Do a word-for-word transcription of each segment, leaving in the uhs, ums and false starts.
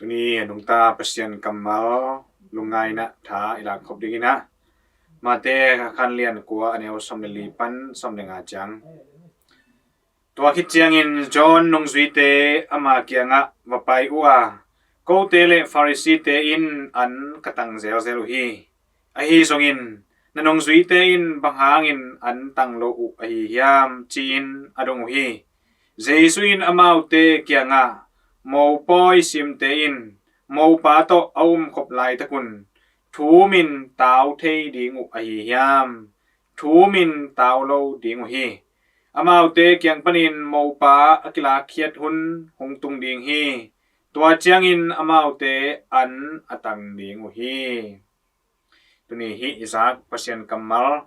Tuni a nungta Pasian kammal lungngaihna tha i lak khop dingin ah, Mate a khan lian kua, a neu sawm le li pan sawm le nga ciang. Tua khit ciangin John nungzuite ama kiangah va pai uh a, kote le Pharisee-te in an ka tang zelzel uh hi. Ahi zongin na nungzuite in bang hangin an tang lo uh ahi hiam, ci-in a dong uh hi. Jesu in amaute kiangah, mopawi simte in mopa tawh a umkhop laitakun thumin tau thei ding uh ahi hiam? Thumin tau lo ding uh hi. Amaute kiang panin mopa a kilakkhiat hun hong tung ding hi. Tua ciangin amaute an a tang ding uh hi. Tuni hih i zak Pasian kammal,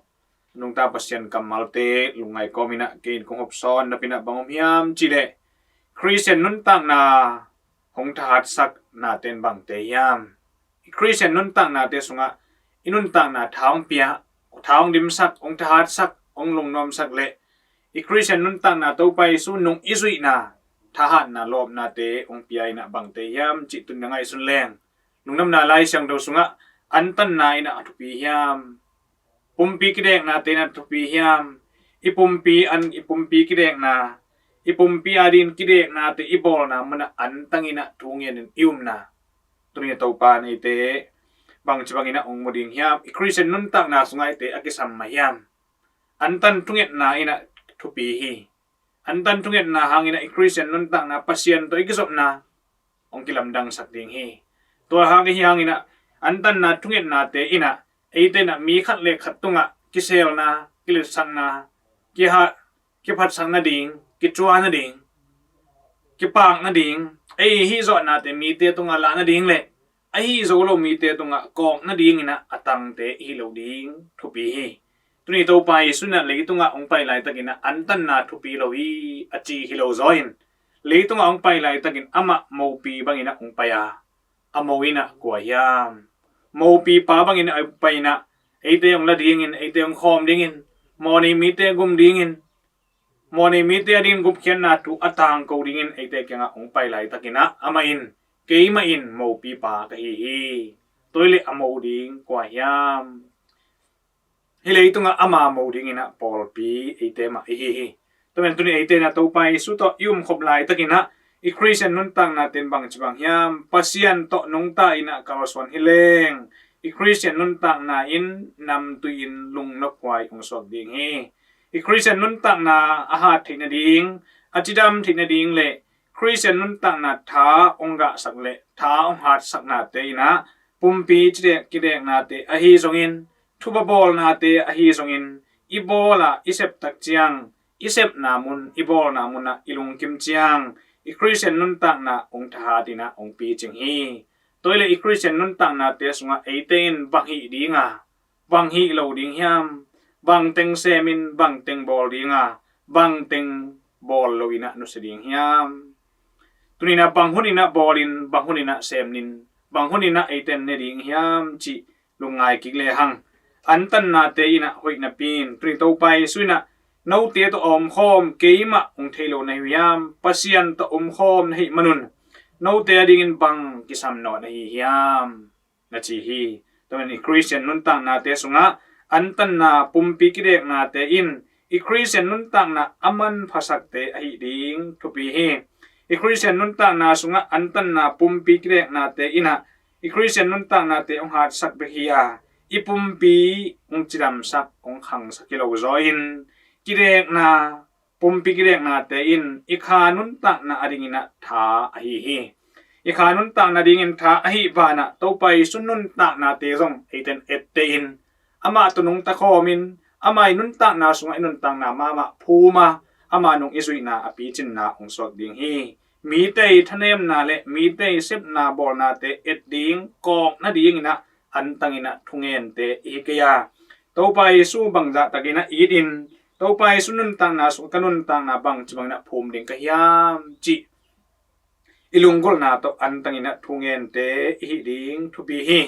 nungta Pasian kammalte lungngai kawmin ah kei in kong hopsawn napi-in ah bang om hiam cih leh, Khristian nuntakna hong thahatsak nate'n bangte hiam? I Khristian nuntaknate sungah i nuntakna tha hong pia, tha hong dimsak, hong thahatsak, hong lungnuamsak leh i Khristian nuntakna Topa Jesu nung i zuihna, thahatna, lawpnate hong pia in ah bangte hiam cih tuni-in ah ngaihsun leng, Lungdamna Lai Siangtho sungah antanna in ah a thupi hiam? Pumpi kideknate in ah a thupi hiam? I pumpi an, i pumpi kidekna, i pumpi adingin kideknate i bawlna munah antang in ah thu ngenin i umna, tuni-in ah Topa in eite bangci bangin ah hong mu ding hiam? I Khristian nuntakna sungah eite a kisam mah hiam? Antan thungetna in ah thupi hi. Antan thungetna hangin ah i Khristian nuntakna, Pasian tawh i kizopna hong kilamdangsak ding hi. Tua hang ahi hangin ah antanna thungetnate in ah eite in ah mi khat le khat tungah kiselna, kiletsakna, kiha, kiphatsak nading, kicuah nading, kipak nading, ei hih zawhnate mite tungah lah nading le ahi zo lo mite tungah kawk nadingin ah a tangte i hi lo ding thupi hi. Tuni Topa Jesu in ah leitungah hong pai laitakin ah antanna thupi lo hi, a ci hi lo zaw in, leitungah hong pai laitakin amah mopi bangin ah hong pai a, a mo in ah kua hiam? Mopipa bangin ah hong pai in ah eite hong la dingin, eite hong khawm dingin, mawhnei mite gum dingin, mawhnei mite adingin gupkhiatna thu a tangko dingin eite kiangah hong pai laitakin ah amah in, keimah in mopipa ka hi hi. Tua hi leh a mo ding kua hiam? Hih leitungah ama mo dingin ah pawlpi eite mah i hi hi. Tua manin tuni eite in ah Topa Jesu tawh i umkhop laitakin ah i Khristian nuntaknate'n bangci bang hiam? Pasian tawh nungta in ah kalsuan hi leng, i Khristian nuntakna in namtui in lungnophuai hong suak ding hi. I Khristian nuntakna a hat theih nading, a cidam theih nading le Khristian nuntakna tha hong gahsak le tha hong hatsaknate in ah pumpi cidek kideknate ahi zongin, thupha bawlnate ahi zongin, i bawl a i sep tak ciang, i sepna mun, i bawlna munah i lungkim ciang, i Khristian nuntakna hong thahat in ah hong picing hi. Tua hi leh i Khristian nuntaknate sungah eite in bang hih ding a, bang hih lo ding hiam? Bang teng semin bang teng bawl ding a, bang teng bawl lo in ah nusia ding hiam? Tuni-in ah bang hun in ah bawlin, bang hun in ah semin, bang hun in ah eite'n ne ding hiam cih lungngai kik lehang, antannate in ah hoih napi-in tuni Topa Jesu in ah, note tawh a omkhawm keimah hong thei lo na hi uh hiam? Pasian tawh omkhawm na hih manun note adingin bang kisam nawn na hi hiam? Na ci hi. Tua manin i Khristian nuntaknate sungah antanna pumpi kideknate in i Khristian nuntakna a manphasakte ahih ding thupi hi. I Khristian nuntakna sungah antanna pumpi kideknate in ah i Khristian nuntaknate hong hatsak bek hi a, i pumpi hong cidamsak, hong khangsak hi lo zaw in, kidekna, pumpi kideknate in i kha nuntakna adingin ah tha ahi hi. I kha nuntakna dingin tha ahih banah Topa Jesu nuntaknate zong eite'n etteh in, amah tawh nungta khawmin, ama i nuntakna sungah i nuntakna mahmah phum a, ama nung i zuihna a picinna hong suak ding hi. Mite i thanemna le mite i sepna bawlnate et ding, kawk nadingin ah antang in ah thungente i hi kei a, Topa Jesu bangzah takin ah it in, Topa Jesu nuntakna sungah ka nuntakna bangci bangin ah phum ding ka hiam cih i lunggulhna tawh antang in ah thungente i hih ding thupi hi.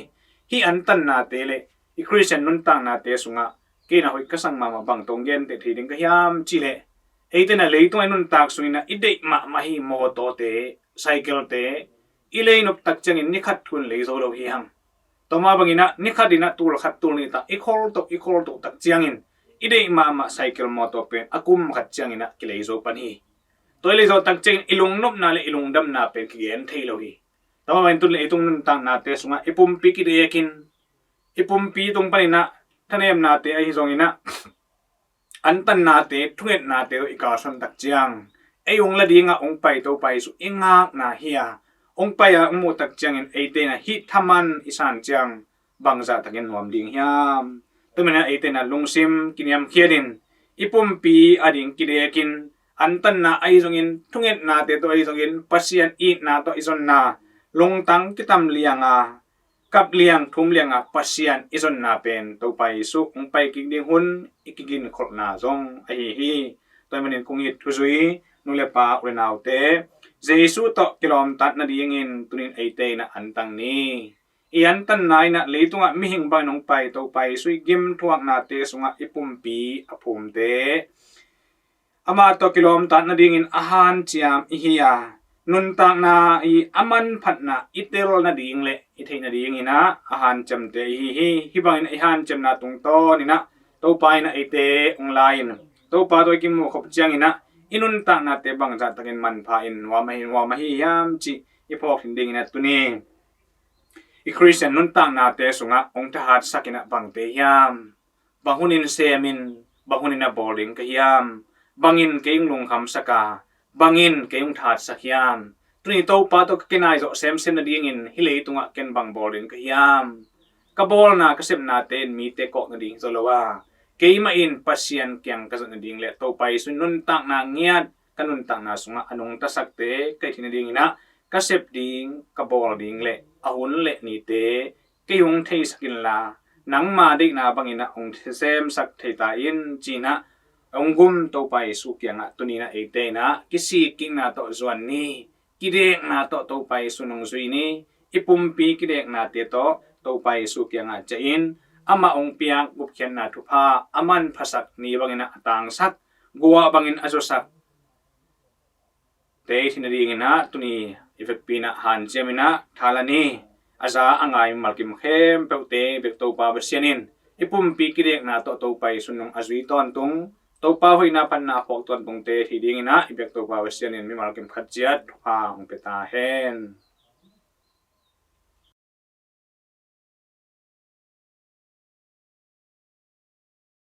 Hih antannate le i Khristian nuntaknate sungah kei in ah hoih ka sak mahmah bang tawh hong genteh thei ding ka hiam cih leh, eite'n ah leitungah i nuntak sungin ah i deih mahmah hi mawtawte, cycle-te, I lei nop tak ciangin ni khat thu in lei zo lo hi hang. Tua mah bangin ah ni khat in ah tul khat tul nih tak i khol toh i khol toh tak ciangin i deih mahmah cycle mawtaw pen a kum khat ciangin ah kilei zo pan hi. Tua i lei zo tak ciangin i lungnopna le i lungdamna pen kigen thei lo hi. Tua mah bangin tun le i tung nuntaknate sungah i pumpi kidekin i pumpi tung panin ah thanemnate ahi zongin ah antannate, thungetnate tawh i kalsuan tak ciang ei hong la dingah hong pai Topa Jesuh i ngakna hi a, hong pai a hong muh tak ciangin eite in ah hih thaman i san ciang bangzah takin nuam ding hiam? Tua manin ah eite in ah lungsim kiniamkhiatin i pumpi a ding kidekin antanna ahi zongin, thungetnate tawh ahi zongin, Pasian itna tawh i zonna lungtang kitam lianga kap liang thum lianga Pasian i zonna pen Topa Jesuh hong pai kik ding hun i kiginkholhna zong ahi hi. Tua manin kong it thuzui nu le pa u le naute, Jesuh tawh kilawmtat nadingin tunin eite in ah antang ni. I antanna in ah leitungah mihing bangin hong pai Topa Jesuh i gimthuaknate sungah i pumpi a phumte amah tawh kilawmtat nadingin a hanciam i hi a, nuntakna i a manphatna i tel nading le i theih nadingin ah a hanciamte i hi hi. Hih bangin i hanciamna tungtawn in ah Topa in ah eite hong la-in Topa tawh i kimuh khop ciangin ah i nuntaknate bangzah takin manpha in nuam ahi, nuam ahi hiam cih i phawk khin dingin ah tuni i Khristian nuntaknate sungah hong thahatsak in ah bangte hiam? Bang hunin semin, bang hunin a bawl ding ka hiam? Bangin kei hong lungkhamsak a, bangin kei hong thahatsak hiam? Tuni Topa tawh ka kinai zawh semsem nadingin hih leitungah ken bang bawl ding ka hiam? Ka bawlna ka sepnate in mite kawk nading hi zaw lo a, keimah in Pasian kiang ka zat nading le Topa Jesuh nuntakna ngiat ka nuntakna sungah a nungtasakte ka hih theih nadingin ah ka sep ding, ka bawl ding le a hun le nite kei hong theisak inla, nangma deihna bangin ah hong semsak thei ta in, ci-in ah hong gum Topa Jesuh kiangah tuni in ah eite in ah kisikkikna tawh zuan ni. Kidekna tawh Topa Jesuh in hong zui ni. I pumpi kideknate tawh Topa Jesuh kiangah ciah in, amah hong piak gupkhiatna thupha a manphasak ni bangin ah a tangsak, guah bangin a zuasak te i theih nadingin ah tuni i vekpi in ah hanciam in ah tha la ni. A za a ngai mimal kim khempeuhte bek Topa Pasian in i pumpi kidekna tawh Topa Jesuh in hong a zui tawntung, Topa hoihna phatna a phawk tawntungte theih dingin ah i bek Topa Pasian in mimal kim khat ciat thupha hong pia ta hen.